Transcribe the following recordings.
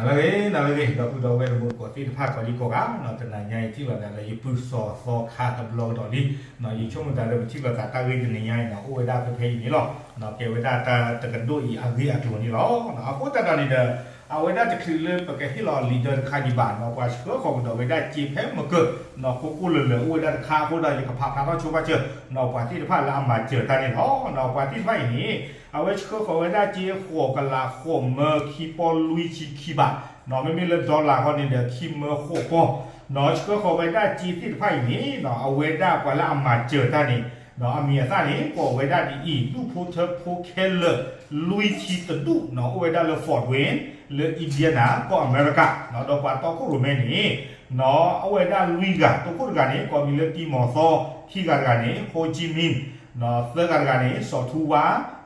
ဂ့ၤ နၤလၢဂ့ၤ ဒီပုၢ်ဒီဝဲၢ်တံၤသကိးသ့ၣ်တဖၣ် ကိးဒံကိးဂၤနီၤ, တနၤညါအံၤထံၣ်လိာ်သးလၢယပုၢ်စီၤသီခါတဘျီကဒီးလံနီၤ, ယဆိကမိၣ်သးလၢပထံၣ်လိာ်သးတၢ်ဂ့ၢ်တနံၤညါအံၤနီၤ အိၣ်ဝဲဒၣ်ဖဲဖဲအံၤန့ၣ်လီၤ. ကဲဝဲဒၣ်တၢ်တကဒိၣ်အံၤအဂ့ၢ်အကျိၤန့ၣ်လီၤ. အဃိသတးဒီးန့ၣ်ဒီး အဝဲဒၣ်တချုးလၢပကဟ့ၣ်လီၤလံာ်ဒၢတခါဒံးဘၣ်နီၤ, ပှၤဆှၢဃီၤကဒီးဝဲဒၣ်စ့ဖဲမကၢၢ်နီၤ ကိးကိးလၢာ်လၢာ် အိၣ်ဝဲဒၣ်တခါအဃိဒီး ယကဖးဖျါထီၣ်ဆိပာ်စၢၤနီၤ ပှၤသ့ၣ်တဖၣ်လၢအမၤစၢၤတၢ်န့ၣ်လီၤ. ပှၤသ့ၣ်တဖၣ်အံၤန့ၣ် အဝဲဆှၢဃီၤဝဲဒၣ်စ့ဃိးကလးဃိးမၢခံပီလွံၢ်ဆံခံဘးနီၤ, မ့မ့ၢ်လၢ dollar ဃီန့ၣ်ဒီး ခံမၢဃိးပီနီၤ, ဆှၢဃီၤဝဲဒၣ်စ့သ့ၣ်တဖၣ်အံၤန့ၣ်နီၤ အဝဲဒၣ်ပှၤလၢအမၤစၢၤတၢ်န့ၣ် အမံၤအသၣ်န့ၣ် ကိးဝဲဒၣ်ဒ်အံၤ ဒူၣ်ဖိထၢဖိခဲလၢာ် လွံၢ်ဆံတဒူၣ်နီၤ အိၣ်ဝဲဒၣ်လၢ Fort Wayne လၢ Indiana ကီၢ်အမဲရကၤနီၤ, ဒီးပှၤတီခိၣ်ရိၣ်မဲန့ၣ်နီၤ အိၣ်ဝဲဒၣ်လွံၢ်ဂၤ, တီခိၣ်တဂၤန့ၣ် ကိးမံၤလၢတံမီၤသီ, ခံဂၤတဂၤန့ၣ် ဟိကံမံ, သၢဂၤတဂၤန့ၣ် စီၤထူဝါ,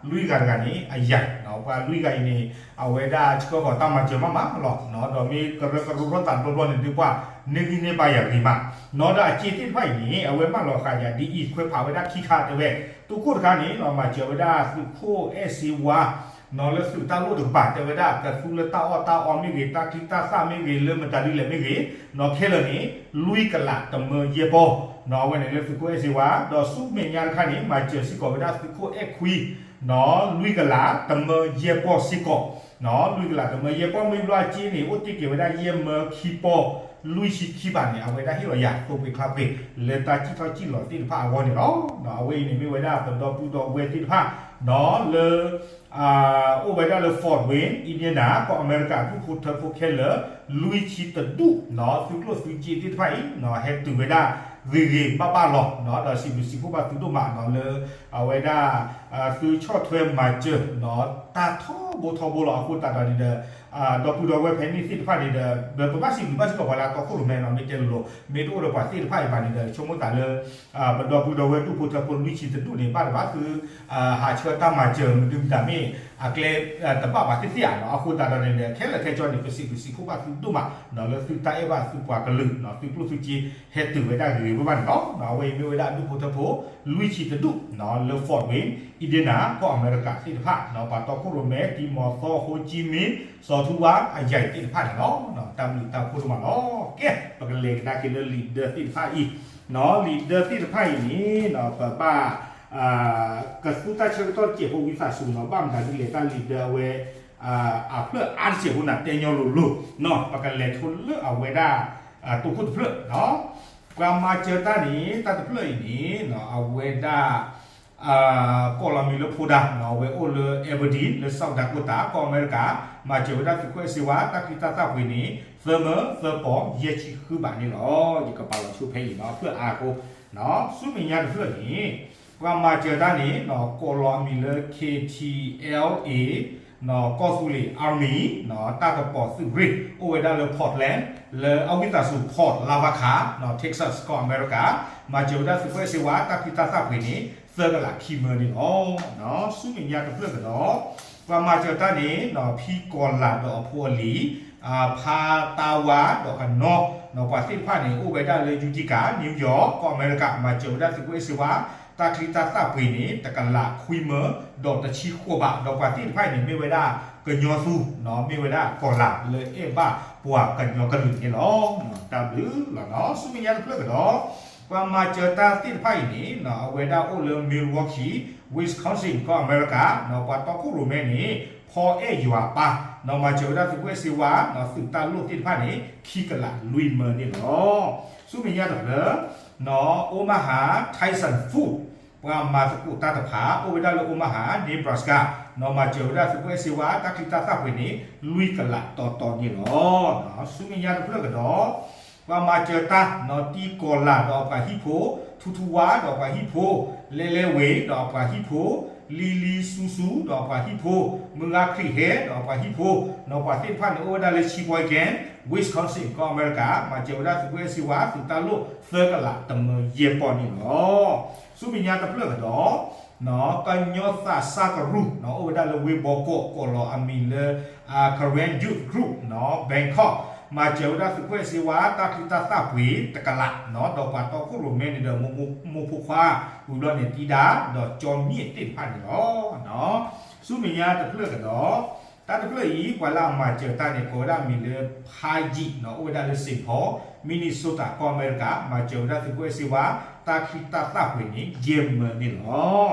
လွံၢ်ဂၤတဂၤန့ၣ် အယၤနီၤ, ပှၤလွံၢ်ဂၤအံၤန့ၣ် အဝဲဒၣ်ဆှၢဃီၤတၢ်မၤစၢၤမးမးလီၤနီၤ, ဒီးမ့ၢ်ကရၢကရိထီၣ်သးတဘျီဘျီန့ၣ် ဒုးပှၢ်န့ၢ်ဂံၢ်န့ၢ်ဘါယၤဂ့ၤမးနီၤ, ဒီးအစ့သ့ၣ်တဖၣ်အံၤန့ၣ် အဝဲမၢလီၤဃာ်ယၤဒ်အံၤ ခွဲးဖးဝဲဒၣ်ခံခါတဲဝဲ, တီခိၣ်တခါန့ၣ်နီၤ မၤစၢၤဝဲဒၣ်သုးခိၣ်အဲၣ်စ့ဝါနီၤ လၢသုးတၢ်လိၣ်တကပၤ တဲဝဲဒၣ် ကသူလၢတၢ်အီၣ်တၢ်အီမ့ၢ်ဂ့ၤ, တၢ်ချံတၢ်သၣ်မ့ၢ်ဂ့ၤ, လၢမတၤဒ်လဲၣ်မ့ၢ်ဂ့ၤနီၤ, ခဲလၢာ်န့ၣ် လွံၢ်ကလးတမၢယဲၢ်ပီၢ်နီၤ, အဝဲန့ၣ်လၢသုးခိၣ်အဲၣ်စ့ဝါ, ဒီးဆူမဲာ်ညါတခါန့ၣ် မၤစၢၤစ့ၢ်ကီးဝဲဒၣ်သုးခိၣ်အဲၣ်ခွံနီၤ လွံၢ်ကလးတမၢယဲၢ်ပီၢ်စ့ၢ်ကီးနီၤ, လွံၢ်ကလးတမၢယဲၢ်ပီၢ် မ့ၢ်ဘျီအစ့န့ၣ် အိၣ်တ့ၢ်က့ၤဝဲဒၣ်ယဲၢ်မၢခံပီၢ်လွံၢ်ဆံခံဘးန့ၣ် အဝဲဒၣ်ဟ့ၣ်လီၤယၤသိပှ့ၤချါပှ့ၤ လၢတၢ်စံၣ်ထီၣ်စံၣ်လီၤသ့ၣ်တဖၣ်အဂီၢ်န့ၣ်လီၤ. အဝဲအံၤန့ၣ်မ့ၢ်ဝဲဒၣ်ပဒီပုၢ်ဒီဝဲၢ်သ့ၣ်တဖၣ်နီၤ လၢ အိၣ်ဝဲဒၣ်လၢ Fort Wayne Indiana ကီၢ်အမဲရကၤ ဒူၣ်ဖိထၢဖိခဲလၢာ် လွံၢ်ဆံတဒူၣ်နီၤ, သုးကျိၣ်သုးစ့သ့ၣ်တဖၣ်အံၤနီၤ ဟဲတုၤဝဲဒၣ်ဂ့ၤဂ့ၤဘၣ်ဘၣ်လီၤနီၤ, ဒီးစံးဘျုးစံးဖှိၣ်ဘၣ်သုဒိၣ်မးနီၤ လၢအဝဲဒၣ် သုဆီၣ်ထွဲမၤစၢၤနီၤ တၢ်ထီဘိထီဘိလီၤ. အဃိသတးဒီးန့ၣ်ဒီး ဒီပုၢ်ဒီဝဲၢ်ဖဲန့ၣ်သ့ၣ်တဖၣ်န့ၣ်ဒီး ပဘၣ်စံးဘျုးဘၣ်စ့ၢ်ကီးပှၤလၢအတီခိၣ်ရိၣ်မဲနီၤ, မ့ၢ်တဲလိၤလိၤ မ့ၢ်တအိၣ်ဒီးပှၤသ့ၣ်တဖၣ်အံၤဘၣ်န့ၣ်ဒီး ဆိကမိၣ်သးလၢ ပဒီပုၢ်ဒီဝဲၢ်ဒူၣ်ဖိထၢဖိလွံၢ်ဆံတဒူၣ်န့ၣ် ဘၣ်တဘၣ်သု ဟးဆှၢတၢ်မၤစၢၤ မနုၤမတၤမ့ၢ် အကျဲတဘၣ်ဘၣ်သ့ၣ်သ့ၣ်ဧါနီၤ. အဃိသတးဒီးန့ၣ်ဒီး ခဲလၢာ်ခဲဆ့န့ၣ် ပစံးဘျုးစံးဖှိၣ်ဘၣ်သုဒိၣ်မးနီၤ လၢသုတၢ်အဲၣ်ဘၣ်သုပှၤကလုာ်နီၤ, သုးကျိၣ်သုးစ့ဟဲတုၤဝဲဒၣ်ဂ့ၤဂ့ၤဘၣ်ဘၣ်န့ၣ်လီၤ. အဝဲအံၤမ့ၢ်ဝဲဒၣ်ဒူၣ်ဖိထၢဖိ လွံၢ်ဆံတဒူၣ်နီၤ လၢ Fort Wayne Indiana ကီၢ်အမဲရကၤသ့ၣ်တဖၣ်နီၤ, ပှၤတီခိၣ်ရိၣ်မဲ တံမီၤသီ ဟိကံမံ, စီၤထူဝါ အယၤအံၤသ့ၣ်တဖၣ်န့ၣ်လီၤ. တၢ်ဘျုးတၢ်ဖှိၣ်ဒိၣ်မးလီၤ. ကဲ ပကလဲၤကဒါက့ၤလၢလံာ်ဒၢသ့ၣ်တဖၣ်အံၤနီၤ, လံာ်ဒၢသ့ၣ်တဖၣ်အံၤန့ၣ်နီၤ ပဘၣ် ကသူတၢ်ဆၢကတီၢ်တစဲးဖိဝံသးစူၤနီၤ, ဘၣ်မတၤဒ်လဲၣ် တၢ်လံာ်ဒၢအဝဲ အဖျၢၣ်အါတစဲးဖိန့ၣ် တဲညီလိၤလိၤနီၤ, ပကလဲၤထိလၢအဝဲဒၣ် တိခိၣ်တဖျၢၣ်နီၤ, ပှၤမၤစၢၤတၢ်န့ၣ် တၢ်တဖျၢၣ်အံၤန့ၣ်နီၤ အဝဲဒၣ် ကိးလီၤမံၤလၢဖိဒါနီၤ, အဝဲအိၣ်လၢ Aberdeen လၢ South Dakota ကီၢ်အမဲရကၤ, မၤစၢၤဝဲဒၣ်သုးခိၣ်အဲၣ်စ့ဝါ တၢ်ချံတၢ်သၣ်ပှ့ၤန့ၣ် သၢမၢသၢပီၢ်ယဲၢ်ဆံဃုဘးန့ၣ်လီၤ. ယကပာ်လီၤဆိဖဲအံၤနီၤ အဖျၢၣ်အါအဃိ ဆူမဲာ်ညါတဖျၢၣ်န့ၣ် ပှၤမၤစၢၤတၢ်န့ၣ်နီၤ ကိးလီၤအမံၤလၢ K T L A နီၤ ကီၢ်သူလ့ၤ Army နီၤ တၢ်ကပီၤသုးရ့ၣ် အိၣ်ဝဲဒၣ်လၢ Portland လၢအဝံသးစူၤ Fort Lavaca နီၤ Texas ကီၢ်အမဲရကၤ, မၤစၢၤဝဲဒၣ်သုးခိၣ်အဲၣ်စ့ဝါ တၢ်ချံတၢ်သၣ်ပှ့ၤန့ၣ် သၢကလးခံမၢန့ၣ်လီၤ. ဆူမဲာ်ညါတဖျၢၣ်ကဒီး ပှၤမၤစၢၤတၢ်န့ၣ်နီၤ ဖံကီၤလၤဒီးအဖိအလံၤ ဖါတၢ်ဝါဒီးအနီၢ်နီၤ ပှၤသ့ၣ်တဖၣ်န့ၣ် အိၣ်ဝဲဒၣ်လၢ Utica New York ကီၢ်အမဲရကၤ, မၤစၢၤဝဲဒၣ်သုးခိၣ်အဲၣ်စ့ဝါ တၢ်ချံတၢ်သၣ်ပှ့ၤန့ၣ် တကလးခွံမၢ ဒီးတဆံဃိးဘး, ဒီးပှၤသ့ၣ်တဖၣ်အံၤန့ၣ် မ့ၢ်ဝဲဒၣ်ကညီသူနီၤ, မ့ၢ်ဝဲဒၣ်ကီၤလၤလၢအဲၣ်ဘၣ်ပှၤကညီကလုာ်န့ၣ်လီၤ. တၢ်ဘျုးလီၤနီၤ. ဆူမဲာ်ညါတဖျၢၣ်ကဒီး ပှၤမၤစၢၤတၢ်သ့ၣ်တဖၣ်အံၤန့ၣ်နီၤ အဝဲဒၣ်အိၣ်လၢ Milwaukee Wisconsin ကီၢ်အမဲရကၤနီၤ, ပှၤတီခိၣ်ရိၣ်မဲန့ၣ် ဖီအဲၣ်ယွၤပၢ်နီၤ, မၤစၢၤဝဲဒၣ်သုးခိၣ်အဲၣ်စ့ဝါနီၤ သုးတၢ်လိၣ်သ့ၣ်တဖၣ်န့ၣ် ခံကလးလွံၢ်မၢန့ၣ်လီၤ. ဆူမဲာ်ညါတဖျၢၣ်နီၤ Omaha Tyson Foods ပှၤမၤသကိးတၢ်တဖၣ် အိၣ်ဝဲဒၣ်လၢ Omaha Nebraska နီၤ, မၤစၢၤဝဲဒၣ်သုးခိၣ်အဲၣ်စ့ဝါ တၢ်ချံတၢ်သၣ်ပှ့ၤန့ၣ် လွံၢ်ကလးတီတီန့ၣ်လီၤ. ဆူမဲာ်ညါတဖျၢၣ်ကဒီး ပှၤမၤစၢၤတၢ်နီၤ တံကီၤလၤဒီးအပှၤဟံၣ်ဖိ, ထူထူဝါဒီးအပှၤဟံၣ်ဖိ, လဲလဲဝ့ၤဒီးအပှၤဟံၣ်ဖိ, လံလံစူစူဒီးအပှၤဟံၣ်ဖိ, မုၢ်ဂၤခရံာ်ဟဲဒီးအပှၤဟံၣ်ဖိနီၤ, ပှၤသ့ၣ်တဖၣ်န့ၣ်အိၣ်ဝဲဒၣ်လၢ Sheboygan Wisconsin ကီၢ်အမဲရကၤ, မၤစၢၤဝဲဒၣ်သုးခိၣ်အဲၣ်စ့ဝါ သုးတၢ်လိၣ်သၢကလးတမၢယဲၢ်ပီၢ်န့ၣ်လီၤ. ဆူမဲာ်ညါတဖျၢၣ်ကဒီး ကညီသးစၢ်ကရူၢ်နီၤ အိၣ်ဝဲဒၣ်လၢဝ့ၢ်ဘီကီး ကိးလီၤအမံၤလၢ Karen Youth Group နီၤ Bangkok မၤစၢၤဝဲဒၣ်သုးခိၣ်အဲၣ်စ့ဝါ တၢ်ချံတၢ်သၣ်ပှ့ၤတကလးနီၤ, ဒီးပှၤတီခိၣ်ရိၣ်မဲန့ၣ်ဒီး မိၢ်ဖိခွါ ဝံၤဘျီန့ၣ် တံဒါ ဒီးကၠီမ့ၣ်သ့ၣ်တဖၣ်န့ၣ်လီၤ. ဆူမဲာ်ညါတဖျၢၣ်ကဒီး တၢ်တဖျၢၣ်အံၤ ပှၤလၢအမၤစၢၤတၢ်န့ၣ် ကိးဝဲဒၣ်အမံၤလၢ ဖါယံာ် အိၣ်ဝဲဒၣ်လၢ Saint Paul, Minnesota ကီၢ်အမဲရကၤ မၤစၢၤဝဲဒၣ်သုးခိၣ်အဲၣ်စ့ဝါ တၢ်ချံတၢ်သၣ်ပှ့ၤန့ၣ် ယဲၢ်မၢန့ၣ်လီၤ.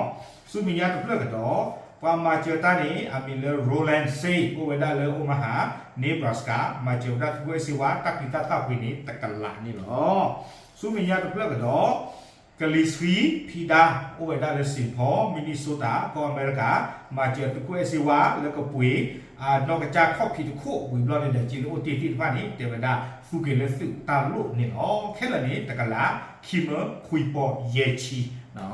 ဆူမဲာ်ညါတဖျၢၣ်ကဒီး ပှၤမၤစၢၤတၢ်န့ၣ် အမံၤလၢ Roland Say အိၣ်ဝဲဒၣ်လၢ Omaha, Nebraska မၤစၢၤဝဲဒၣ်သုးခိၣ်အဲၣ်စ့ဝါ တၢ်ချံတၢ်သၣ်ပှ့ၤန့ၣ် တကလးန့ၣ်လီၤ. ဆူမဲာ်ညါတဖျၢၣ်ကဒီး ကလံၤဆှံ ဖံဒါ အိၣ်ဝဲဒၣ်လၢ Saint Paul, Minnesota ကီၢ်အမဲရကၤ မၤစၢၤသုးခိၣ်အဲၣ်စ့ဝါလၢကပှ့ၤ အနီၢ်ကစၢ်ခီၣ်ဖံးတခိၣ် ဝံၤဘျီန့ၣ်ဒီး စ့လၢအိၣ်တ့ၢ်သ့ၣ်တဖၣ်န့ၣ် တဲဝဲဒၣ်သူက့ၤလၢသုးတၢ်လိၣ်န့ၣ်လီၤ. ခဲလၢာ်န့ၣ် တကလး ခံမၢ ခွံပီၢ်ယဲၢ်ဆံ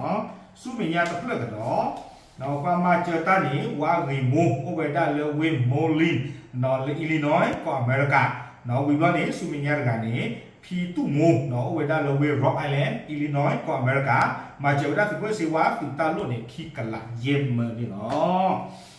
ဆူမဲာ်ညါတဖျၢၣ်ကဒီး ပှၤမၤစၢၤတၢ်န့ၣ် ဝါဂ့ၤမိၢ် အိၣ်ဝဲဒၣ်လၢဝ့ၢ် Moline လၢ Illinois ကီၢ်အမဲရကၤ ဝံၤဘျီန့ၣ် ဆူမဲာ်ညါတဂၤန့ၣ် ဖံတူၣ်မိၢ် အိၣ်ဝဲဒၣ်လၢဝ့ၢ် Rhode Island, Illinois ကီၢ်အမဲရကၤ မၤစၢၤဝဲဒၣ်သုးခိၣ်အဲၣ်စ့ဝါ သုးတၢ်လိၣ်န့ၣ် ခံကလးယဲၢ်မၢန့ၣ်လီၤ.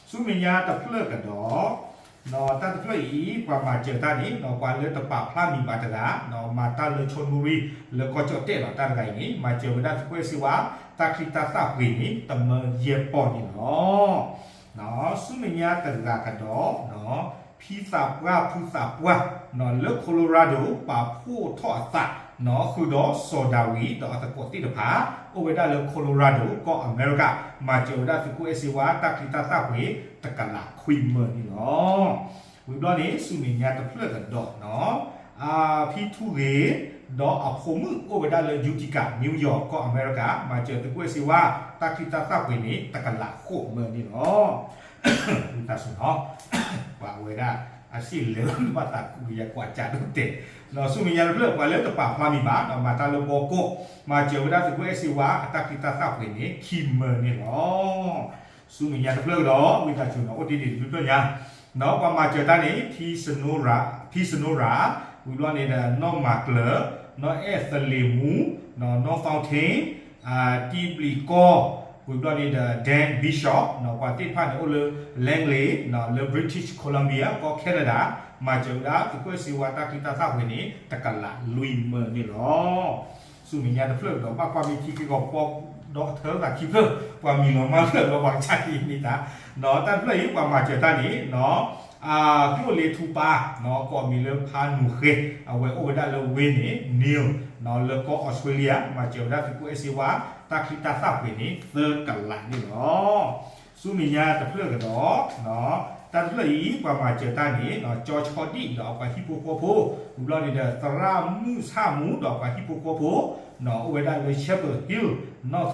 ဆူမဲာ်ညါတဖျၢၣ်ကဒီး တၢ်တဖျၢၣ်အံၤ ပှၤမၤစၢၤတၢ်န့ၣ် ပှၤလၢတပာ်ဖျါမံၤဘၣ်တဂၤ မၤတၢ်လၢ Chonburi လၢကီၢ်ကၠီၣ်တဲၣ်လီၤ. တၢ်တဂၤအံၤန့ၣ် မၤစၢၤဝဲဒၣ်သုးခိၣ်အဲၣ်စ့ဝါ တၢ်ချံတၢ်သၣ်ပှ့ၤန့ၣ် တမၢယဲၢ်ပီၢ်န့ၣ်လီၤ. ဆူမဲာ်ညါတဂၤကဒီး ဖံသးပှၢ်ဖုသးပှၢ် လၢ Colorado ပာ်ဖှိၣ်ထီၣ်အသး ဃုာ်ဒီးစီၤဒၤဝံး ဒီးအသကိးသ့ၣ်တဖၣ် အိၣ်ဝဲဒၣ်လၢ Colorado ကီၢ်အမဲရကၤ မၤစၢၤဝဲဒၣ်သုးခိၣ်အဲၣ်စ့ဝါ တၢ်ချံတၢ်သၣ်ပှ့ၤ တကလးခွံမၢန့ၣ်လီၤ. ဝံၤဘျီန့ၣ် ဆူမဲာ်ညါတဖျၢၣ်ကဒီး ဖံထူဂ့ၤ ဒီးအဖိမုၣ်အိၣ်ဝဲဒၣ်လၢ Utica, New York ကီၢ်အမဲရကၤ မၤစၢၤသုးခိၣ်အဲၣ်စ့ဝါ တၢ်ချံတၢ်သၣ်ပှ့ၤန့ၣ် တကလးဃိးမၢန့ၣ်လီၤ. ဝံသးစူၤနီၤ ပှၤဝဲဒၣ် အစံၣ်လၢာ်ဘၣ်သးကူကယဲၢ်ကွၢ်ကၢ်ဒိၣ်တဲာ် ဆူမဲာ်ညါတဖျၢၣ် ပှၤလၢတပာ်ဖျါမံၤဘၣ် မၤတၢ်လၢဘီကီၢ် မၤစၢၤဝဲဒၣ်သုးခိၣ်အဲၣ်စ့ဝါ အတၢ်ချံတၢ်သၣ်ပှ့ၤန့ၣ် ခံမၢန့ၣ်လီၤ. ဆူမဲာ်ညါတဖျၢၣ်ကဒီး ဝံသးစူၤနီၤ အိၣ်တ့ၢ်ဒံးတဖျၢၣ်ညါ ပှၤမၤစၢၤတၢ်န့ၣ် ဖံစနိရၤ ဖံစနိရၤ ဝံၤဘျီန့ၣ်ဒီး နီၢ်မၤကျၢၤ နီၢ်အဲၣ်သလ့ၤမူ နီၢ် North Fountain, တံဘျံးကီၢ် ဝံၤဘျီန့ၣ်ဒီး Dan Bishop ပှၤသ့ၣ်တဖၣ်န့ၣ် အိၣ်လၢ Langley လၢ British Columbia ကီၢ် Canada မၤစၢၤဝဲဒၣ်သုးခိၣ်အဲၣ်စ့ဝါတၢ်ချံတၢ်သၣ်ပှ့ၤန့ၣ် တကလးလွံၢ်မၢန့ၣ်လီၤ. ဆူမဲာ်ညါတဖျၢၣ်ကဒီး ဘၣ်ကွၢ်မ့ၢ်ထံက့ၤကီးပီဒီးထၢသးခံဖျၢၣ် ပှၤမံၤလီၤမၢ်ဖျၢၣ်လီၤ ပှၤကဆၣ်က့ၤန့ၢ်တၢ် တၢ်တဖျၢၣ်အံၤ ပှၤမၤစၢၤတၢ်န့ၣ် ကျိၣ်လ့ထူပၢ် ကိးမံၤလၢဖါနူၤဃဲ အဝဲအိၣ်ဝဲဒၣ်လၢဝ့ၢ်န့ၣ် Neale လၢကီၢ် Australia မၤစၢၤဝဲဒၣ်သုးခိၣ်အဲၣ်စ့ဝါ တၢ်ချံတၢ်သၣ်ပှ့ၤန့ၣ် သၢကလးန့ၣ်လီၤ. ဆူမဲာ်ညါတဖျၢၣ်ကဒီး တၢ်တဖျၢၣ်အံၤ ပှၤမၤစၢၤတၢ်န့ၣ် ကၠီဆီဒံၣ်ဒီးအပှၤဟံၣ်ဖိဃီဖိ ဝံၤဘျီန့ၣ်ဒီး သရၣ်မုၣ်ဆၣ်မူဒီးအပှၤဟံၣ်ဖိဃီဖိ အိၣ်ဝဲဒၣ်လၢ Chapel Hill, North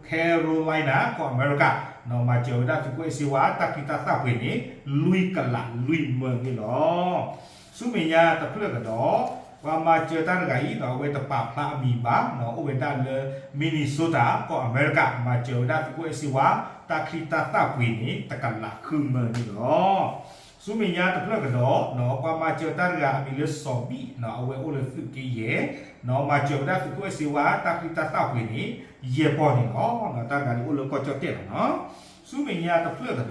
Carolina ကီၢ်အမဲရကၤ မၤစၢၤဝဲဒၣ်သုးခိၣ်အဲၣ်စ့ဝါ တၢ်ချံတၢ်သၣ်ပှ့ၤန့ၣ် လွံၢ်ကလးလွံၢ်မၢန့ၣ်လီၤ. ဆူမဲာ်ညါတဖျၢၣ်ကဒီး ပှၤမၤစၢၤတၢ်တဂၤအံၤ အဝဲတပာ်ဖျါအမံၤဘၣ် အိၣ်ဝဲဒၣ်လၢ Minnesota ကီၢ်အမဲရကၤ မၤစၢၤဝဲဒၣ်သုးခိၣ်အဲၣ်စ့ဝါ တၢ်ချံတၢ်သၣ်ပှ့ၤန့ၣ် တကလးဃုမၢန့ၣ်လီၤ. ဆူမဲာ်ညါတဖျၢၣ်ကဒီး ပှၤမၤစၢၤတၢ်တဂၤအမံၤလၢစီၤဘံၣ် အဝဲအိၣ်လၢသုးက့ယဲၢ် မၤစၢၤဝဲဒၣ်သုးခိၣ်အဲၣ်စ့ဝါ တၢ်ချံတၢ်သၣ်ပှ့ၤန့ၣ် ယဲၢ်ပီၢ်န့ၣ်လီၤ. တၢ်တဂၤန့ၣ်အိၣ်လၢကီၢ်ကၠီၣ်တဲၣ်လီၤနီၤ. ဆူမဲာ်ညါတဖျၢၣ်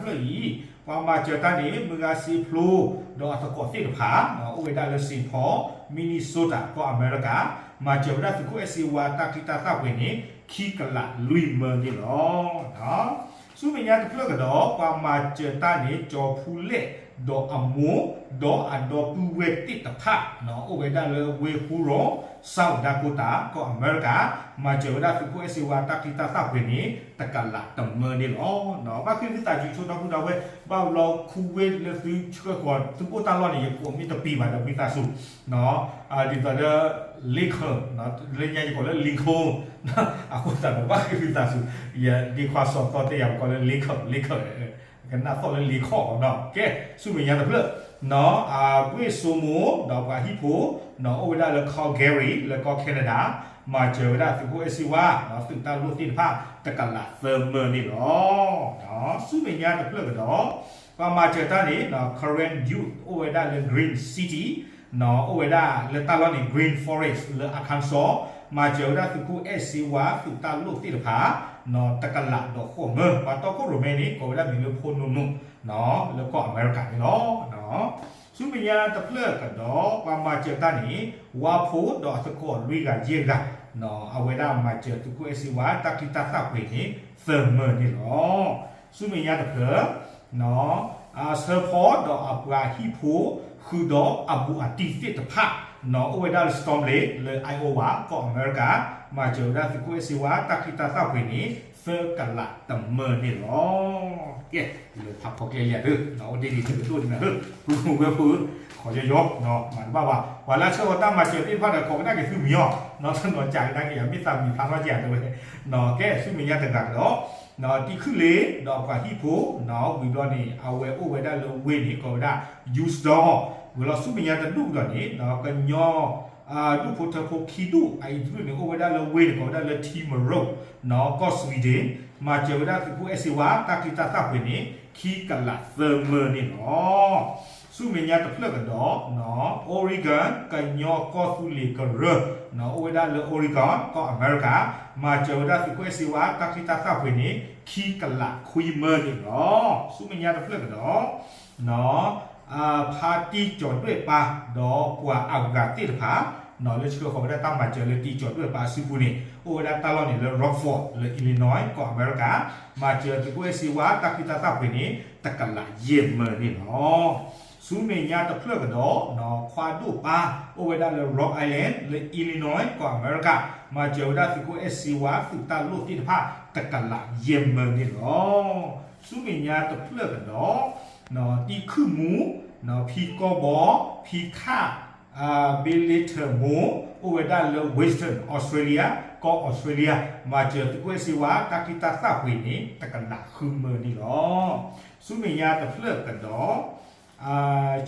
ကဒီး တၢ်တဖျၢၣ်အံၤ ပှၤမၤစၢၤတၢ်န့ၣ် မုၢ်ဂၤစ့ဖျိ ဒီးအသကိးသ့ၣ်တဖၣ် အိၣ်ဝဲဒၣ်လၢ Saint Paul, Minnesota ကီၢ်အမဲရကၤ မၤစၢၤဝဲဒၣ်သုးခိၣ်အဲၣ်စ့ဝါ တၢ်ချံတၢ်သၣ်ပှ့ၤန့ၣ် ခံကလးလွံၢ်မၢန့ၣ်လီၤ. ဆူမဲာ်ညါတဖျၢၣ်ကဒီး ပှၤမၤစၢၤတၢ်န့ၣ် ကၠီၤဖူလဲၣ် ဒီးအမိၢ် ဒီးအဒီပုၢ်ဝဲၢ်သ့ၣ်တဖၣ် အိၣ်ဝဲဒၣ်လၢဝ့ၢ်ဟူရီၤ South Dakota ကီၢ်အမဲရကၤ မၤစၢၤဝဲဒၣ်သုးခိၣ်အဲၣ်စ့ဝါ တၢ်ချံတၢ်သၣ်ပှ့ၤန့ၣ် တကလးတမၢန့ၣ်လီၤ. ဘၣ်ဃ့ၢ်သုသးစူၤဆိဒီပုၢ်ဒီဝဲၢ် ဘၣ်လီခူဝ့ၢ်လၢသုဆှၢဃီၤ သုအိၣ်တၢ်လီၢ်န့ၣ် ယကိးမ့ၢ်တပံၤဘၣ်ဒီးဝံသးစူၤ ဒ်သိးဒီး Lincoln လၢညါယကိးလၢ Lincoln အဃိသတးဒီး ဘၣ်ဃ့ၢ်သုသးစူၤ ယဒ့ခွါစီၤသီတဲယၤ ပကိးလၢ Lincoln, Lincoln ကနၣ်သီၣ်လၢ Lincoln နီၤ. ကဲ ဆူမဲာ်ညါတဖျၢၣ် အဝ့ၢ်စိမိၤ ဒီးပှၤဟံၣ်ဖိ အိၣ်ဝဲဒၣ်လၢ Calgary လၢကီၢ် Canada မၤစၢၤဝဲဒၣ်သုးခိၣ်အဲၣ်စ့ဝါ သုးတၢ်လိၣ်သ့ၣ်တဖၣ် တကလးသၢမၢန့ၣ်လီၤ. ဆူမဲာ်ညါတဖျၢၣ်ကဒီး ပှၤမၤစၢၤတၢ်န့ၣ် Karen Youth အိၣ်ဝဲဒၣ်လၢ Green City အိၣ်ဝဲဒၣ်လၢတၢ်လီၢ်န့ၣ် Green Forest လၢ Arkansas မၤစၢၤဝဲဒၣ်သုးခိၣ်အဲၣ်စ့ဝါ သုးတၢ်လိၣ်သ့ၣ်တဖၣ် တကလးဒီးဃိးမၢ ပှၤတီခိၣ်ရိၣ်မဲန့ၣ် ကိးဝဲဒၣ်မံၤလၢဖိနိၣ်နိၣ် လၢကီၢ်အမဲရကၤန့ၣ်လီၤ. ဆူမဲာ်ညါတဖျၢၣ်ကဒီး ပှၤမၤစၢၤတၢ်န့ၣ် ဝါဖိဒီးအသကိးလွံၢ်ဂၤယဲၢ်ဂၤ အဝဲဒၣ်မၤစၢၤသုးခိၣ်အဲၣ်စ့ဝါ တၢ်ချံတၢ်သၣ်ပှ့ၤန့ၣ် သၢမၢန့ၣ်လီၤ. ဆူမဲာ်ညါတဖျၢၣ် ဆၢဖီဒီးအပှၤဟံၣ်ဖိ ဃုာ်ဒီးအဘူးအတံၢ်သ့ၣ်တဖၣ် အိၣ်ဝဲဒၣ်လၢ Storm Lake လၢ Iowa ကီၢ်အမဲရကၤ မၤစၢၤဝဲဒၣ်သုးခိၣ်အဲၣ်စ့ဝါ တၢ်ချံတၢ်သၣ်ပှ့ၤန့ၣ် သၢကလးတမၢန့ၣ်လီၤ. ကဲ, လၢဖးဖီကျဲလံဧါဒၣ်, အိၣ်ဒ်န့ၣ်တကဒိၣ်န့ၣ်မ့ၢ်ဧါ, ပုၢ်ဝဲၢ်ဖိဧၢ, ခီယီယီ, မၤတဘၣ်ဘၣ်, ပှၤလၢအဆှၢဃီၤတၢ်မၤစၢၤသ့ၣ်တဖၣ်ဒီး ကိးကဒါက့ၤသုမံၤအီၤ, နီၢ်နီၢ်ကးကဒါက့ၤယၤ မ့ၢ်သးမံၤဖျါထီၣ်က့ၤဧါတဲဝဲ, ကဲ, ဆူမဲာ်ညါတဂၤကဒီး တံၤခုၣ်လ့ဒီးပှၤဟံၣ်ဖိ ဝံၤဘျီန့ၣ် အဝဲအိၣ်ဝဲဒၣ်လၢဝ့ၢ်န့ၣ် ကိးဝဲဒၣ် Usedom, ဝံၤလီၤဆူမဲာ်ညါတဒူၣ်ကဒီးန့ၣ် ကညီ ဒူၣ်ဖိထၢဖိခံဒူၣ် အအံၤတဒူၣ်န့ၣ် အိၣ်ဝဲဒၣ်လၢဝ့ၢ်န့ၣ် ကိးဝဲဒၣ်လၢ Timrå, ကီၢ် Sweden, မၤစၢၤဝဲဒၣ်သုးခိၣ်အဲၣ်စ့ဝါ တၢ်ချံတၢ်သၣ်ပှ့ၤန့ၣ် ခံကလးသၢမၢန့ၣ်လီၤ. ဆူမဲာ်ညါတဖျၢၣ်ကဒီး Oregon ကညီကီၢ်သူလ့ၤကရၢ အိၣ်ဝဲဒၣ်လၢ Oregon ကီၢ်အမဲရကၤ, မၤစၢၤဝဲဒၣ်သုးခိၣ်အဲၣ်စ့ဝါ တၢ်ချံတၢ်သၣ်ပှ့ၤန့ၣ် ခံကလးခွံမၢန့ၣ်လီၤ. ဆူမဲာ်ညါတဖျၢၣ်ကဒီး ဖါတံၢ်ကၠီၤဒွဲၣ်ပၢ် ဒီးပှၤအဂၤသ့ၣ်တဖၣ် လၢဆှၢဃီၤဝဲဒၣ်တၢ်မၤစၢၤလၢတံၢ်ကၠီၤဒွဲၣ်ပၢ်အစုပူၤန့ၣ် အိၣ်ဝဲဒၣ်တၢ်လီၢ်န့ၣ်လၢ Rockford လၢ Illinois ကီၢ်အမဲရကၤ, မၤစၢၤသုးခိၣ်အဲၣ်စ့ဝါ တၢ်ချံတၢ်သၣ်ပှ့ၤန့ၣ် တကလးယဲၢ်မၢန့ၣ်လီၤ. ဆူမဲာ်ညါတဖျၢၣ်ကဒီး ခွါဒိၣ်ပၢ် အိၣ်ဝဲဒၣ်လၢ Rock Island လၢ Illinois ကီၢ်အမဲရကၤ, မၤစၢၤဝဲဒၣ်သုးခိၣ်အဲၣ်စ့ဝါ သုးတၢ်လိၣ်သ့ၣ်တဖၣ် တကလးယဲၢ်မၢန့ၣ်လီၤ. ဆူမဲာ်ညါတဖျၢၣ်ကဒီး တံၤခုၣ်မူ ဖံကီၢ်ဘီ ဖံခၣ် ဘ့လ့ထၢၣ်မိၢ် အိၣ်ဝဲဒၣ်လၢ Western Australia ကီၢ် Australia, မၤစၢၤသုးခိၣ်အဲၣ်စ့ဝါ တၢ်ချံတၢ်သၣ်ပှ့ၤန့ၣ် တကလးဃုမၢန့ၣ်လီၤ. ဆူမဲာ်ညါတဖျၢၣ်ကဒီး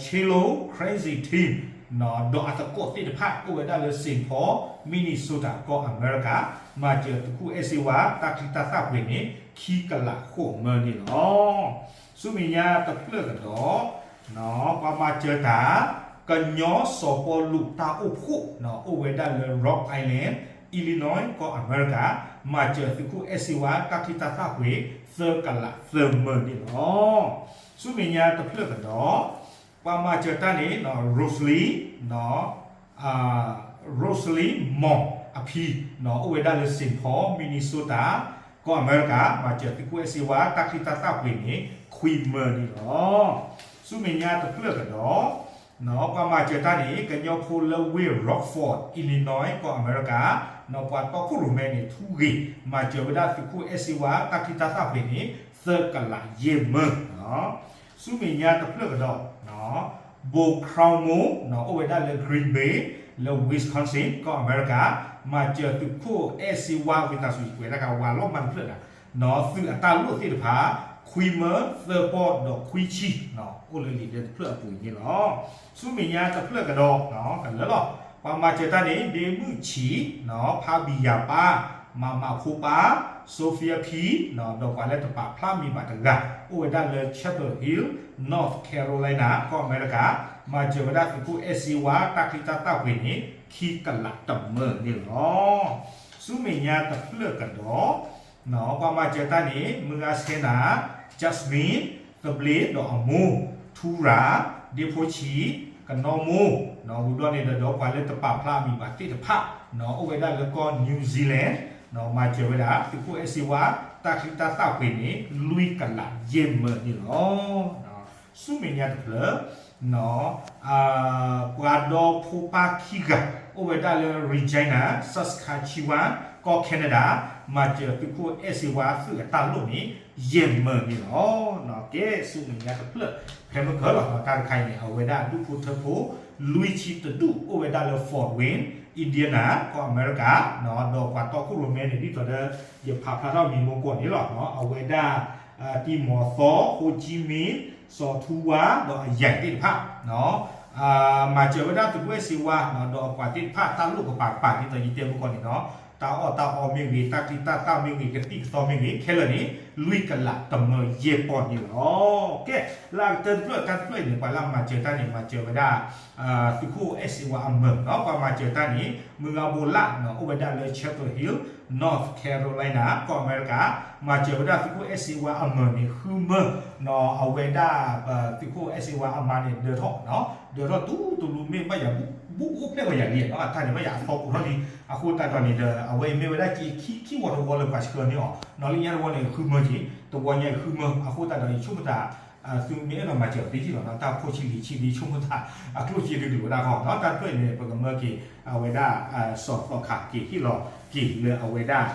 Chelo Crazy Team ဒီးအသကိးသ့ၣ်တဖၣ် အိၣ်ဝဲဒၣ်လၢ Saint Paul Minnesota ကီၢ်အမဲရကၤ, မၤစၢၤသုးခိၣ်အဲၣ်စ့ဝါ တၢ်ချံတၢ်သၣ်ပှ့ၤန့ၣ် ခံကလးဃိးမၢန့ၣ်လီၤ. ဆူမဲာ်ညါတဖျၢၣ်ကဒီး ပှၤမၤစၢၤတၢ် ကညီစီၤပီလူးတၢ်အိၣ်ဖှိၣ် အိၣ်ဝဲဒၣ်လၢ Rock Island, Illinois ကီၢ်အမဲရကၤ, မၤစၢၤသုးခိၣ်အဲၣ်စ့ဝါ တၢ်ချံတၢ်သၣ်ပှ့ၤ သၢကလးသၢမၢန့ၣ်လီၤ. ဆူမဲာ်ညါတဖျၢၣ်ကဒီး ပှၤမၤစၢၤတၢ်န့ၣ် Rosely, Rosely Mong အဖံ အိၣ်ဝဲဒၣ်လၢ Saint Paul Minnesota ကီၢ်အမဲရကၤ, မၤစၢၤသုးခိၣ်အဲၣ်စ့ဝါ တၢ်ချံတၢ်သၣ်ပှ့ၤန့ၣ် ခွံမၢန့ၣ်လီၤ. ဆူမဲာ်ညါတဖျၢၣ်ကဒီး ပှၤမၤစၢၤတၢ်န့ၣ် ကညီဖိလၢဝ့ၢ် Rockford, Illinois ကီၢ်အမဲရကၤ, ပှၤတီခိၣ်ရိၣ်မဲန့ၣ် ထူဂ့ၤ, မၤစၢၤဝဲဒၣ်သုးခိၣ်အဲၣ်စ့ဝါ တၢ်ချံတၢ်သၣ်ပှ့ၤန့ၣ် သၢကလးယဲၢ်မၢ ဆူမဲာ်ညါတဖျၢၣ်ကဒီး ဘိးခရၣ်မိၢ် အိၣ်ဝဲဒၣ်လၢ Green Bay လၢ Wisconsin ကီၢ်အမဲရကၤ, မၤစၢၤသုးခိၣ်အဲၣ်စ့ဝါ ဝံသးစူၤ ကွဲးတၢ်ကဝၤလီၤမၢ်တဖျၢၣ်ဒၣ် သုးအတၢ်လိၣ်သ့ၣ်တဖၣ် ခွံမၢသၢပီၢ်ဒီးခွံဆံ အိၣ်လၢလံာ်ဒၢတဖျၢၣ်အပူၤန့ၣ်လီၤ. ဆူမဲာ်ညါတဖျၢၣ်ကဒီး ကလၢလီၤ ပှၤမၤစၢၤတၢ်န့ၣ် ဒ့မုၣ်ဆံး ဖါဘံၣ်ယၤပၢ် မၤမၤဖိပၢ် Sophia P ဒီးပှၤလၢတပာ်ဖျါမံၤဘၣ်တဂၤ အိၣ်ဝဲဒၣ်လၢ Chapel Hill, North Carolina ကီၢ်အမဲရကၤ, မၤစၢၤဝဲဒၣ်သုးခိၣ်အဲၣ်စ့ဝါ တၢ်ချံတၢ်သၣ်ပှ့ၤန့ၣ် ခံကလးတမၢန့ၣ်လီၤ. ဆူမဲာ်ညါတဖျၢၣ်ကဒီး ပှၤမၤစၢၤတၢ်န့ၣ် မုၢ်ဂၤဆဲနၤ Jasmine သဘျ့ဒီးအမိၢ် ထူရၤ ဒ့ဖိဆံး ကနီမိၢ် ဝံၤဘျီန့ၣ်ဒီး ဒီးပှၤလၢတပာ်ဖျါအမံၤဘၣ်သ့ၣ်တဖၣ် အိၣ်ဝဲဒၣ်လၢကီၢ် New Zealand မၤစၢၤဝဲဒၣ် သုးခိၣ်အဲၣ်စ့ဝါ တၢ်ချံတၢ်သၣ်ပှ့ၤန့ၣ် လွံၢ်ကလးယဲၢ်မၢန့ၣ်လီၤ. ဆူမဲာ်ညါတဖျၢၣ် ပှၤဒီဖိပၢ်ခံဂၤ အိၣ်ဝဲဒၣ်လၢ Regina Saskatchewan ကီၢ် Canada မၤစၢၤသုးခိၣ်အဲၣ်စ့ဝါ သုးအတၢ်လိၣ်န့ၣ် ယဲၢ်မၢန့ၣ်လီၤ. ကဲ ဆူမဲာ်ညါတဖျၢၣ် ဖဲမုၢ်ကၢၢ်လီၤ တၢ်တခါအံၤန့ၣ် အဝဲဒၣ်ဒူၣ်ဖိထၢဖိ လွံၢ်ဆံတဒူၣ် အိၣ်ဝဲဒၣ်လၢ Fort Wayne, Indiana ကီၢ်အမဲရကၤ ဒီးပှၤတီခိၣ်ရိၣ်မဲန့ၣ် ဒ်သိးဒီး ယဖးဖျါထီၣ်မံၤမိၢ်ကီၢ်န့ၣ်လီၤ. အဝဲဒၣ် တံၤမီၤသီ ဟိကံမ့ၣ် စီၤထူဝါ ဒီးအယၤသ့ၣ်တဖၣ် မၤစၢၤဝဲဒၣ်သုးခိၣ်အဲၣ်စ့ဝါ ဒီးအပှၤသ့ၣ်တဖၣ် တၢ်လိၣ်ကပၤကပၤ ဒ်သိးယတဲမုၢ်ကီၢ်န့ၣ်ဒီး တၢ်အီၣ်တၢ်အီမ့ၢ်ဂ့ၤ တၢ်ချံတၢ်သၣ်မ့ၢ်ဂ့ၤ ကသံၣ်ကသီမ့ၢ်ဂ့ၤ ခဲလၢာ်န့ၣ် လွံၢ်ကလးတမၢယဲၢ်ပီၢ်န့ၣ်လီၤ. ကဲ လၢအကတၢၢ်တဖျၢၣ် တၢ်တဖျၢၣ်အံၤန့ၣ် ပှၤလၢအမၤစၢၤတၢ်န့ၣ် မၤစၢၤဝဲဒၣ် သုးခိၣ်အဲၣ်စ့ဝါအမၢ် ပှၤမၤစၢၤတၢ်န့ၣ် မုၢ်ဂၤဘိးလၣ် အိၣ်ဝဲဒၣ်လၢ Chapel Hill, North Carolina ကီၢ်အမဲရကၤ မၤစၢၤဝဲဒၣ်သုးခိၣ်အဲၣ်စ့ဝါအမၢ်န့ၣ် ဃုမၢ အဝဲဒၣ် သုးခိၣ်အဲၣ်စ့ဝါအမါန့ၣ် ဒၢထီၣ် ဒၢထီၣ်တူတူလူ မ့ၢ်ဘၣ်ယၤ ဘူးအိၣ်ဖျဲၣ်ဝဲယၤလံ အတၢ်န့ၣ် ဘၣ်ယၤအသီပူၤထီၣ်လံ အဃိသတးဒီးန့ၣ်ဒီး အဝဲအံၤမ့ၢ်ဝဲဒၣ်က့ခံ ခံဝီတဝီလၢပှၤဆှၢန့ၢ်အီၤ လၢညါတဝီန့ၣ် ဃုမၢက့ တဝီညါအံၤဃုမၢ အဃိသတးဒီး ယဆိကမိၣ်တၢ် သုမ့ၢ်အဲၣ်ဒိးမၤစၢၤသ့လီၤ တၢ်ဖိဆံးလံာ်ဆံးဒ်ဆိကမိၣ်သး အကျိၣ်စ့ဒ်ကလိာ်ဒၣ်ဃီ တၢ်တဖျၢၣ်အံၤန့ၣ် ပကမၢက့ၤ အဝဲဒၣ် စီၤသီခးက့ၤဟ့ၣ်လီၤက့ၤလၢအဝဲဒၣ်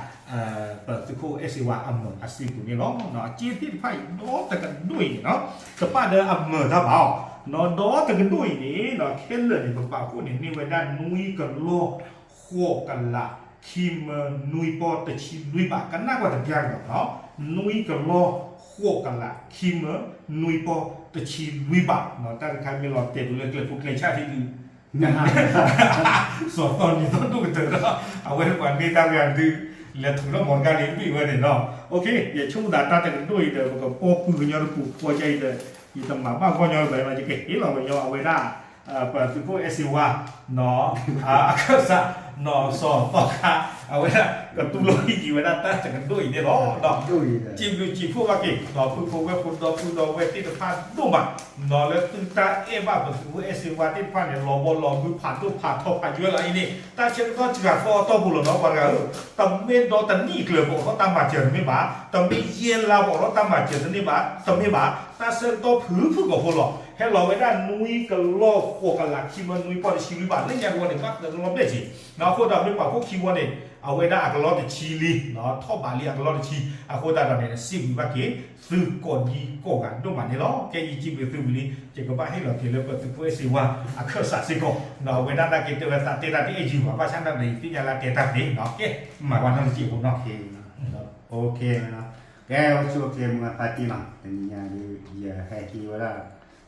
ပသုးခိၣ်အဲၣ်စ့ဝါအမၢၤအစုပူၤန့ၣ်လီၤ. အစ့သ့ၣ်တဖၣ်အံၤ ဒီတကဒိၣ်အံၤန့ၣ်နီၤ တပၣ်ဒီးအမၢၤတၢ်ဘၣ်အီၤ ဒီတကဒိၣ်အံၤန့ၣ် ခဲလၢာ်န့ၣ် ပပာ်ဖှိၣ်န့ၣ် န့ၢ်ဝဲဒၣ်နွံကလီၢ် ဃိးကလး ခံမၢ နွံပီၢ် တဆံလွံၢ်ဘး ကနၣ်ကွၢ်တပျၢ်ကဒီးနီၤ နွံကလီၢ် ဃိးကလး ခံမၢ နွံပီၢ် တဆံလွံၢ်ဘး တၢ်တခါမ့ၢ်လီၤတဲာ်ပူၤလၢကျဲဖိကျဲဆၣ်ထံဒုး စီၤသီန့ၣ်သီဒိၣ်ကတၢၢ်ဒီး အဝဲပှၤန့ၢ်တၢ်ဂၤဒုး လဲၤထုးထီၣ်မီတဂၤန့ၣ်တဘ့ၣ်ဝဲန့ၣ်နီၤ ယဆိကမိၣ်သးတၢ်တကဒိၣ်အံၤဒီး ပကပီၢ်ပုၢ်ကညီတပူၤဃီကအံၤဒီး ယတမၤဘၣ်ဂီၢ်ညီလၢၤဘၣ် ယကဟ့ၣ်လီၤပညီအဝဲဒၣ် ပသုးခိၣ်အဲၣ်စ့ဝါ အခၢၣ်စး နီၢ်စီၤသီခါ အဝဲဒၣ်ကတူၢ်လိာ်ဟံးက့ၤဝဲဒၣ်တၢ်တကဒိၣ်အံၤန့ၣ်လီၤ. စံးဘျုးစံးဖှိၣ်ဘၣ်က့ၤ ဒီးဖုဖိဝဲၢ်ဖိဒီပုၢ်ဒီဝဲၢ်သ့ၣ်တဖၣ်ဒိၣ်မး နီၢ်လၢသုတၢ်အဲၣ်ဘၣ်ပသုးခိၣ်အဲၣ်စ့ဝါသ့ၣ်တဖၣ်န့ၣ် လီၤဘီလီၤမုၢ်ဖးဒိၣ်ဖးထီဖးယွဲလီၤအံၤန့ၣ် တၢ်ဆၢကတီၢ်စှၤသီအတီၢ်ပူၤလီၤနီၤ ပှၤတဂၤဧၢ, တမ့ၢ်ဒီတနံၣ်ကျၢၤပအိးထီၣ်တၢ်မၤစၢၤတမ့ၢ်ဘၣ်, တမ့ၢ်ယဲၢ်လါပအိးထီၣ်တၢ်မၤစၢၤတမ့ၢ်ဘၣ်, တမ့ၢ်ဘၣ်, တၢ်ဆၢကတီၢ်ဖုၣ်ဖုၣ်ကိာ်ဖိလီၤ. ဟဲလီၤဝဲဒၣ်နွံကလီၢ်ဃိးကလး ခံမၢနွံပီၢ်တဆံလွံၢ်ဘး လၢညါကဝီၤန့ၣ် ဘၣ်သၢကလီၢ်ဘျဲၣ်က့ၤ, အဃိဒီးမ့ၢ်ပှၤခိၣ်ခံဝီန့ၣ် အဝဲဒၣ်အကလီၢ်တဆံလံ, ထီၣ်ဘးလံအကလီၢ်တဆံ, အဃိသတးဒီးန့ၣ် စံးဘျုးဘၣ်က့ၤ သုကိးဒံကိးဂၤဒိၣ်မးန့ၣ်လီၤ. ကဲယစံးဘျုးသုဝံၤလံ ယကဘၣ်ဟ့ၣ်လီၤက့ၤလၢပသုးခိၣ်အဲၣ်စ့ဝါ အခၢၣ်စးစ့ၢ်ကီး, ဒီးအဝဲဒၣ်နာ်က့တဲဝဲသးတဲတၢ်တအဲၣ်ယုာ်ဘၣ် ဘၣ်ဆၣ်နာ်ဒီးယသ့ၣ်ညါလၢတဲတၢ်သ့နီၤ, ကဲ မၤဝဲနီတစဲးဖိနီၤ, ကဲ အိၣ်ဆူၣ်အိၣ်ချ့မုၢ်ဂၢ်ဖါတံၢ်နီၤ, တနံၤညါဒီး ယဟဲဟံးဝဲဒၣ်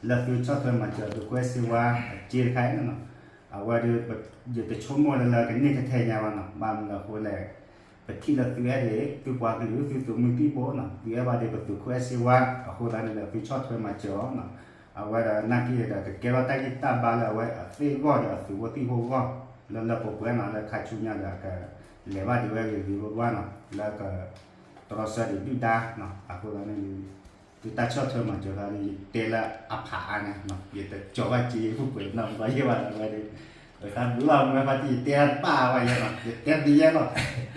လၢသုဆီၣ်ထွဲမၤစၢၤသုးခိၣ်အဲၣ်စ့ဝါ အစ့တခါအံၤန့ၣ်နီၤ, အဝဲဒီး ယတဆိကမိၣ်လၢလၢကန့ၢ်ထဲထဲညါဘၣ်နီၤ, ဘၣ်မနုၤအဃိလဲၣ် ပထံၣ်လၢသုအဲၣ်ဒိး သုပှၤကလုာ် သုသုးမုၢ်သံၣ်ဘိနီၤ, သုအဲၣ်ဘၣ်ဒံးပသုးခိၣ်အဲၣ်စ့ဝါ, အဃိသတးန့ၣ်ဒီးသုဆီၣ်ထွဲမၤစၢၤအီၤနီၤ, အဝဲဒီးနာ်က့ဒီးကကဲထီၣ်တၢ်ဂံၢ်တၢ်ဘါလၢအဝဲအသ့ၣ်အဂီၢ်ဒီးအသုးဖိသံၣ်ဖိအဂီၢ်, လၢလၢပှဲၤပှဲၤနီၤ, လၢခါဆူညါဒီး ကလဲၤဘၣ်ဒံးဝဲဂ့ၤဂ့ၤဝါဝါနီၤ, လၢက တြီဆၢဒံးဒုၣ်ဒါနီၤ, အဃိသတးန့ၣ်ဒီး သုတၢ်ဆီၣ်ထွဲမၤစၢၤသးဒီး ယတဲလၢအဖးအါန့ၣ်, ယတကၠီၤဘၣ်စ့ယဖိပှဲၤနီတဘျီယဲၢ်ဘၣ်ဒီးဝဲဒီး, တၢ်ဘျုးလီၤ မုၢ်ဂၢ်ဖါတံၢ် ယတဲတၢ်တဘၣ်ဝဲယဲၢ်နီၤ, ယတဲတယဲၢ်လီ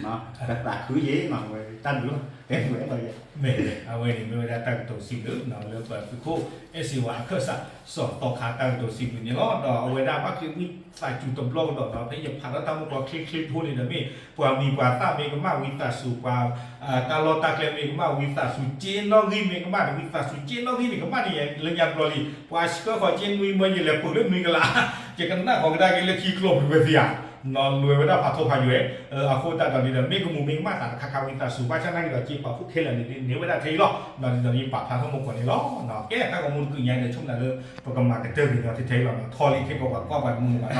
ၤ, ကသးခုယဲၢ်နီၤ, ဝဲတၢ်ဘျုးလီၤ, တဲဝဲလီၤယဲၢ်, မ့ၢ် အဝဲန့ၣ်မ့ၢ်ဝဲဒၣ်တၢ်ကတိၤစံးဘျုးနီၤ လၢပသုးခိၣ်အဲၣ်စ့ဝါအခၢၣ်စး စီၤသီခါတၢ်ကတိၤစံးဘျုးန့ၣ်လီၤ. ဒီးအဝဲဒၣ်ဘၣ်ချံးဝံသးစူၤတဘျီကဒီးနီၤ, ဖဲယဖးထီၣ်တၢ်မူကီၤချ့ချ့ဖိန့ၣ်ဒီးမ့ၢ် ပှၤမံၤပှၤသၣ်မ့ၢ်ကမၣ်ဝံသးစူၤ, ပှၤ တၢ်လီၢ်တၢ်ကျဲမ့ၢ်ကမၣ်ဝံသးစူၤ, စ့နီၣ်ဂံၢ်မ့ၢ်ကမၣ်ဒီး ဝံသးစူၤ စ့နီၣ်ဂံၢ်န့ၣ် ကမၣ်န့ၣ် လၢညါတဘျီလံ, ပှၤဆှၢဃီၤစ့နွံမၢ ယလဲၤပှ့ၤလၢနွံကလး, ယကနၣ်ဃီၤကဒါက့ၤလၢခံကျိၣ်မုၢ်ဝဲသ့ဧါ, နီၢ်လွဲဝဲဒၣ်ဖးထီဖးယွဲၢ်, အဃိသတးဒီးန့ၣ်ဒီး မ့ၢ်ကမူၤမ့ၢ်ကမၣ်သးတခါခါဝံသးစူၤ ဘၣ်ဆၣ်နာ်က့ဒီး စ့ပာ်ဖှိၣ်ခဲလၢာ်န့ၣ် န့ၢ်ဝဲဒၣ်ထဲအံၤလီၤ, ဒီးဒ်သိးယပာ်ဖျါထီၣ်မူကီၤန့ၣ်လီၤ. ကဲ တၢ်ဂီၤမူတကုာ်ညါဒီး ဆိကမိၣ်လၢ ပကမၤကတၢၢ်က့ၤညီထဲထဲအံၤလီၤ, ထီလံခဲကီးပှၤကွၢ်ပှၤတမုာ်ဘၣ်နီၤ,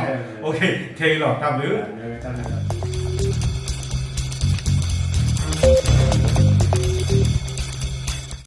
ထဲအံၤလီၤ တၢ်ဘျုး